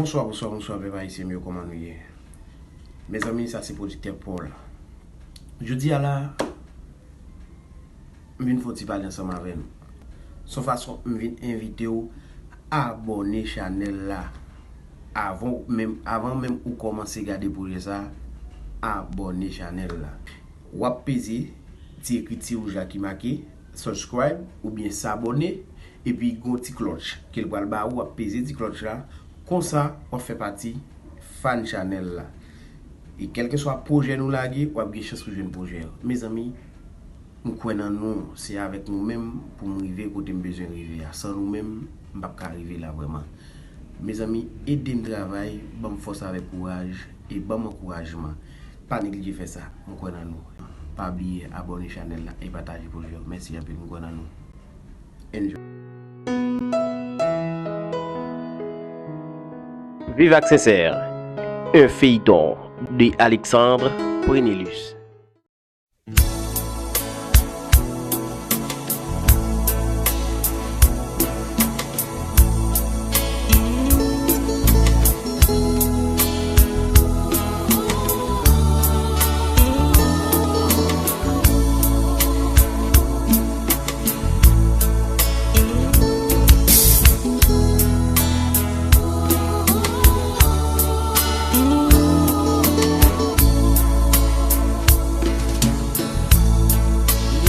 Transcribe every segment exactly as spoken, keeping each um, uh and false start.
Bonswa, bonswa, bonswa, pèp ayisyen m yo, kòman nou ye? Mezanmi, sa se pwodiktè Paul. Jodi a la, m vin fè yon ti pale ansanm avè nou. Se yon fason m vin envite w abòne chanèl la. Avan w menm, avan menm ou kòmanse gade pwojè sa, abòne chanèl la. W ap peze ti ekriti wouj la ki make subscribe oubyen s'abonner, epi gon ti klòch ke l pral ba ou, w ap peze ti klòch la, konsa w ap fè pati fan chanèl la. E kèlkeswa pwojè nou lage, w ap gen chans pou jwenn pwojè yo. Mezanmi, m kwè nan nou, se avèk nou menm pou m rive kote m bezwen rive a. San nou menm, m p ap ka rive la vrèman. Mezanmi, ede m travay, ban m fòs avèk kouraj, e ban m ankourajman. Pa neglije fè sa, m kwè nan nou. Pa bliye abòne chanèl la e pataje pou yo. Mèsi anpil, m kwè nan nou. Enjoy. Viv ak Sensè, un feuilleton de Alexandre Prenelus.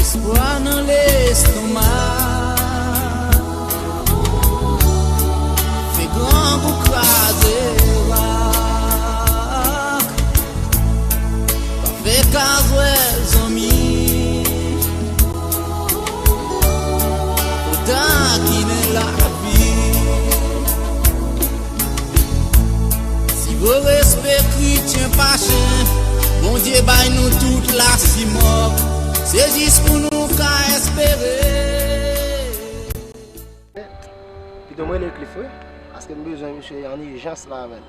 Lespwa nan lestomak. Fè grangou kraze rak. Pa fè kazwèl zanmi. Fò takinen lavi. Si vre respè kretyen pa chen, Bondye bay nou tout lasimòk. Se jis pou nou ka espere. Pito m rele Cliff, wi, paske m bezwen misye an ijans la avè l.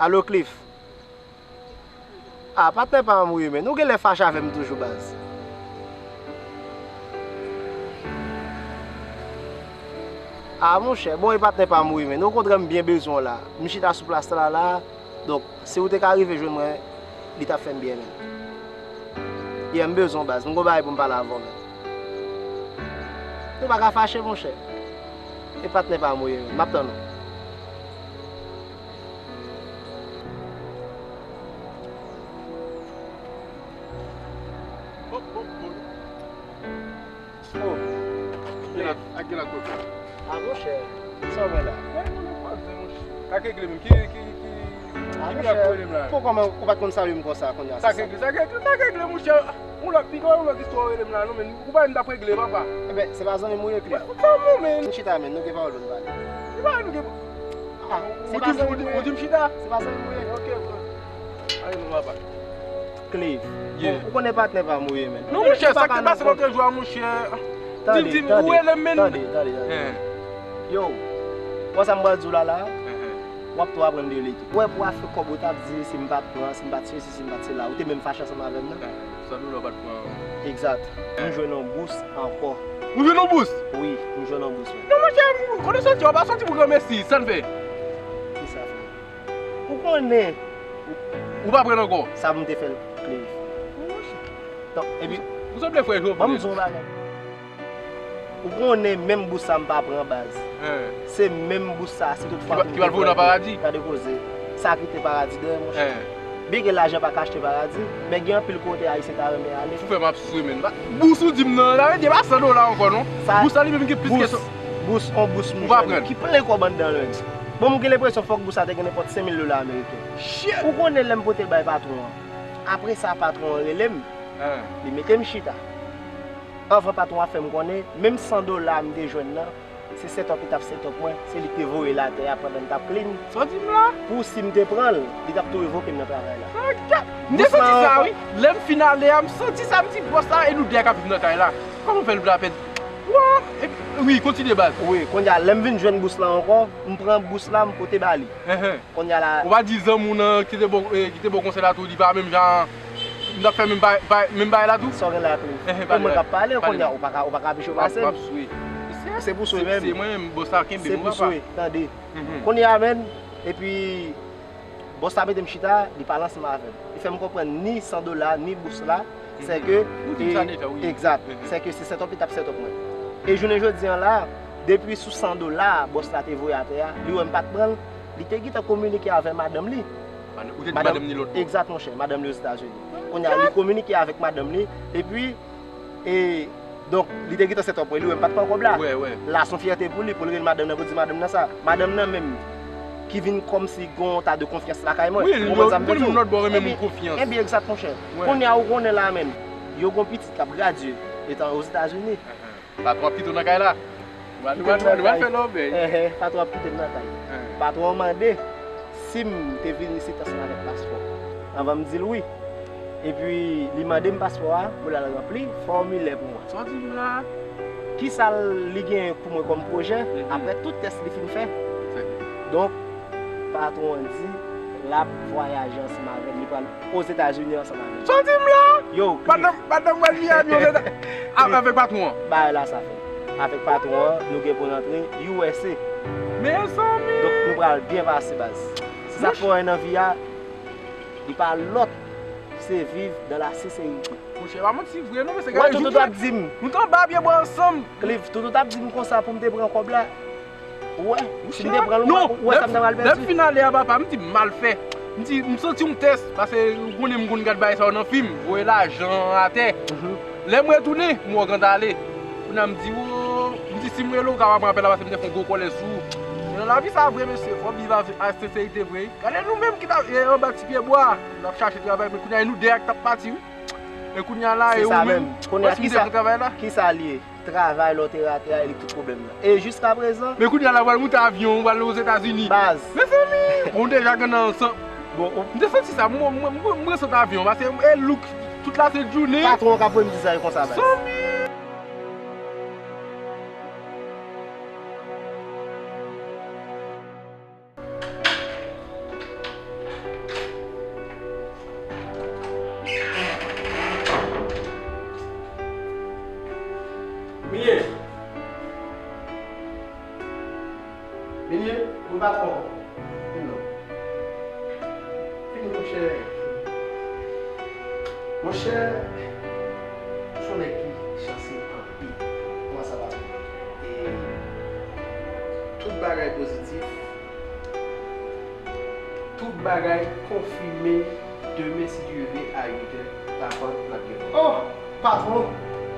Alo, Cliff. Ah, patnè pa m wi, men ou genlè fache avè m toujou, baz. Ah, monchè, bon, e patnè pa m wi, men okontrè, m byen bezwen w la. M chita sou plas la, la. Donk, si ou te ka rive jwenn mwen, li t ap fè m byen, men. Yeah, m bezwen w, baz. M gon bagay pou m pale avè w, men. Nou pa ka fache, monchè. E patnè pa m ou ye, men. M ap tann ou. Oh. Ak gen la, ak gen la kote. Ah, monchè, sa w wè la? Mwen, mwen kwaze, monchè. Ka regle menm. Ki, ki, ki, ah, ki monchè, pou kòman ou pa t konn salye m konsa kounye a? Sa k regle, sa k regle, sa k regle, monchè. Yon lòt, pi gen yon lòt istwa w rele m la, non, men ou pa wè m t ap regle, papa. Eben, se pa zanmi m ou ye, Cliff. Sa mwen, men. N chita, men, nou gen pawòl pou n pale. Ki pawòl nou gen? Ah, se pa zanmi m ou ye. Ou di m chita? Se pa zanmi m ou ye. Ok, ok. Ale, non, papa. Cliff. Yeah. Bon, ou konnen patnè pa m ou ye, men. Non, monchè, sa ki te pase lòt jou a, monchè. Tande, tande, tande, tande, tande. Yo, wè sa m pral di w la, la? W ap tou aprann de li tou. Wè pou afè kòb ou t ap di, si m pa t pran, si m pa t sesi, si m pa t sela, ou te menm fache ansanm avè m nan. San dola w pa t pran. Egzat. M jwenn yon bous ankò. Ou jwenn yon bous? Wi, m jwenn yon bous, wi. Non, monchè, kote w soti? W pa soti pou granmesi, sa n fè? Kisa fè? Ou konnen. Ou pa pran ankò? Sa pou m te fè l, Cliff. Donk, epi, ou sanble frè Jovenel. Ban m di w yon bagay. Ou konnen menm bous sa m pa pran, baz. Se menm bous sa, si tout fwa ki pral voye w nan paradi. Gade koze. Sa kite paradi dèyè, monchè. Byen ke lajan pa ka achte paradi, men gen anpil kote Ayisyen ta renmen ale. Ou fè m ap swe, menn. Bous ou di m nan, la, e pa san dola ankò, non. Bous la li menm gen plis ke sa. Bous, on bous, monchè, ki plen kòb anndan l, menn. Bon, m gen lenpresyon fòk bous la te gen nenpòt senk mil dola ameriken. Ou konnen lè m pote l bay patwon an. Apre sa, patwon an rele m. Li mete m chita. Anvan patwon an fè m konnen, menm san dola m te jwenn nan, se sètòp li t ap sètòp mwen, se li k te voye l atè a pandan m t ap clean. Sa w di m la? Pou si m te pran l, li t ap tou revoke m nan travay la. M te santi sa, wi. Lè m fin ale a, m santi sa, m di, bòs la, e nou de k ap viv nan kay la. Kòman w fè l vle apèn? Wa! Wi, kontinye, baz. Wi, kounye a, lè m vin jwenn bous la ankò, m pran bous la, m pote ba li. Kounye a la. Ou pa di zanmi w nan ki te ba w, eh, ki te ba w konsèy la tou, li pa menm jan Nou t ap fè menm bagay, bagay, menm bagay la tou? Sa w gen la tou. Enhen, e mwen k ap pale, kounye a, ou pa ka, ou pa ka apiche w pase m. Se pou swe menm. Se mwen menm, bòs la kenbe m, papa. Se pou swe, tande. Kounye a, menm, epi, bòs la mete m chita, li pale ansanm avè m. Li fè m konprann ni san dola, ni bous la, se ke, ou di m sa deja, wi. Egzat. Se ke se set up li t ap set up mwen. E jounen jodi a la, depi sou san dola, bòs la te voye atè a, li wè m pa t pran l, li te gentan kominike avè madanm li. Ou te di madanm ni lòt bò? Egzat, monchè, madanm li Ozetazini. Kounye a, li kominike avèk madanm li, epi, e, donk, li te gentan set up mwen, li wè m pa t pran kòb la. La, se yon fyète pou li, pou l rele madanm nan, pou l di madanm nan sa. Madanm nan menm, ki vin kòmsi gen yon ta de konfyans lakay mwen. Wi, ou konprann sa m vle di w? Moun lòt bò renmen moun konfyans. Ebyen, egzat, monchè. Kounye a, ou konnen la menm, yo gen yon pitit k ap gradye, etan Ozetazini. Patwon ap kite w nan kay la. Nou pral, nou pral, nou pral fè lòbèy. Patwon ap kite m nan kay. Patwon an mande si m te vin isit ansanm avèk paspò. Anvan m di l wi. Epi, li mande m paspò a pou l al ranpli fòmilè pou mwen. Sa w di m la? Kisa li gen pou mwen kòm pwojè apre tout tès li fin fè? Donk, patwon an di l ap vwayaje ansanm avè m, li pral Ozetazini ansanm avè m. Sa w di m la? Yo, Cliff. Madanm, madanm mwen Miami, Ozeta-, a-, avèk patwon an. Bagay la sa fèt. Avèk patwon an, nou gen pou n antre U S A. Mezanmi! Donk, nou pral byen pase, baz. Se sa k fè w wè nan vi a, li pa lòt, se viv dans la sincérité. Monchè, pa manti vre non, mesye, gade jounen. Toutou t ap di m. Nou t anba pye bwa ansanm. Cliff, Toutou t ap di m konsa pou m te pran kòb la. Ou wè, si m te pran l, ou wè sa m ta pral pèdi. Lè m fin ale a, papa, m di m mal fè. M di, m santi yon tès, paske ou konnen m konn gad bagay sa yo nan fim, voye lajan atè. Lè m retounen, m wè w gad ale. Kounye a m di, o, m di si m rele w, ou ka pa pran apèl la, paske m te fè yon gwo kòlè sou ou. Men nan lavi sa vre, mesye, fò w viv avèk, ak senserite vre. Gade nou menm ki t ap, e, anba ti pye bwa, n ap chache travay, men kounye a, e nou de a ki t ap pati, wi. E kounye a la, e ou menm, ou wè si m te pran travay la? Kisa l ye? Travay lè w te rate a, e li k tout pwoblèm nan. E jiskaprezan. Men kounye a la, w pral moute avyon, w pral Ozetazini. Baz. Mezanmi, bon, deja gen nan san. Bon, ou. M te santi sa, mwen, mwen, mwen, mwen sot avyon, paske e look, tout la se jounen. Patwon an k ap voye m di sa yo konsa, baz. Zanmi. Milye. Milye, wi patwon. Vin non. Vini, monchè. Monchè, ou se yon nèg ki chanse anpil. Kòman sa va? E tout bagay pozitif, tout bagay konfime. Demen, si Dye vle, a uit è, Tapan, n ap gen vòl. Oh! Patwon!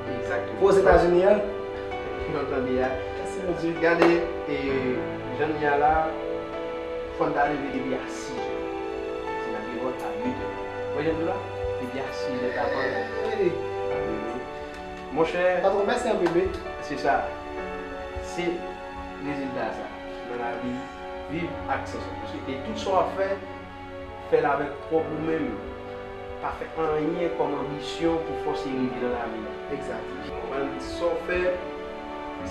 Egzakteman. Pou Ozetazini an? Nou tande a. Mèsi, Bondye. Gade, e, jan n ye a la, fò n ta leve depi a sis è. Si n ap gen vòl a uit è. Ou wè jan m di w la? Depi a sis è, Tapan. Wi. Monchè. Patwon, mèsi anpil, wi. Se sa. Se rezilta sa. Nan lavi, viv ak sans. Paske, e tout sa w ap fè, fè l avèk pwòp ou menm. Pa fè anyen kòm anbisyon pou fòse rive nan lavi a. Egzat. Ou konprann? Sa w fè,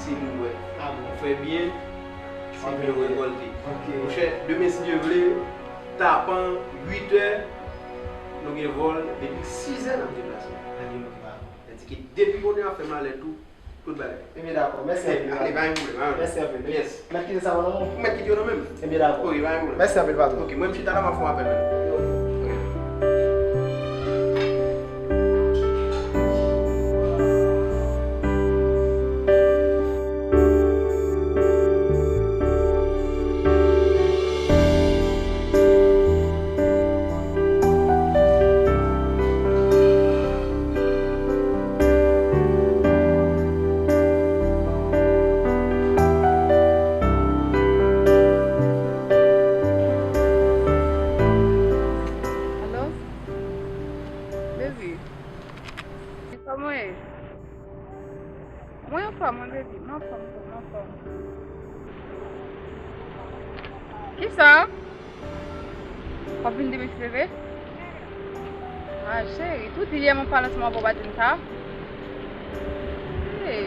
se li w wè. A bon? Ou fè byen, w ap vin rekòlte. Ok. Monchè, demen, si Dye vle, Tapan, uit è, nou gen vòl, depi sis è, n ap deplase. Sa di ke depi bonè a fè malè tou, tout bagay. Ebyen, dakò. Mèsi anpil, patwon. Ale, pa gen pwoblèm, pa gen pwoblèm. Mèsi anpil. Yes. M mèt kite sa nan men w? Ou mèt kite yo nan men m. Ebyen, dakò. Ok, pa gen pwoblèm. Mèsi anpil, patwon. Ok, mwen, m chita la, m ap fè yon apèl menm. Ok. Alo? Baby. Kòman w ye? Mwen anfòm, wi, baby. Mwen anfòm, mwen anfòm. Kisa? W ap vin demen si Dye vle? Ah, cheri, tout yè mwen pale ansanm avè w, w pa di m sa. Hey.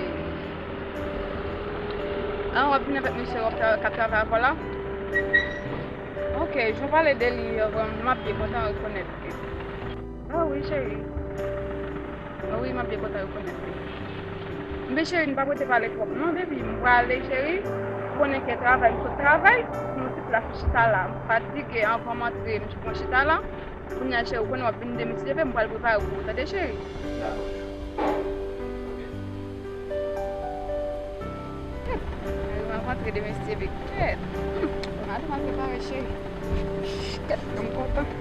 Ah, w ap vin avèk mesye w ap tra-, k ap travay avè w la? Ok, jan w pale de li, euh, vrèman, m ap byen kontan rekonèt li. Oh wi, cheri. Oh wi, m ap byen kontan rekonèt li. Men cheri, nou pa pote pale twòp non, baby. M prale, cheri. Ou konnen ke travay, m sot travay. M sot la, m chita la. M fatige, anvan m antre, m pran chita la. Kounye a, cheri, ou konnen w ap vin demen, si Dye vle, m pral prepare pou ou, tande, cheri? Kèt, m ap antre demen, si Dye vle. Kèt. Hmm. Bon, ale, m al prepare, cheri. Kèt, m kontan.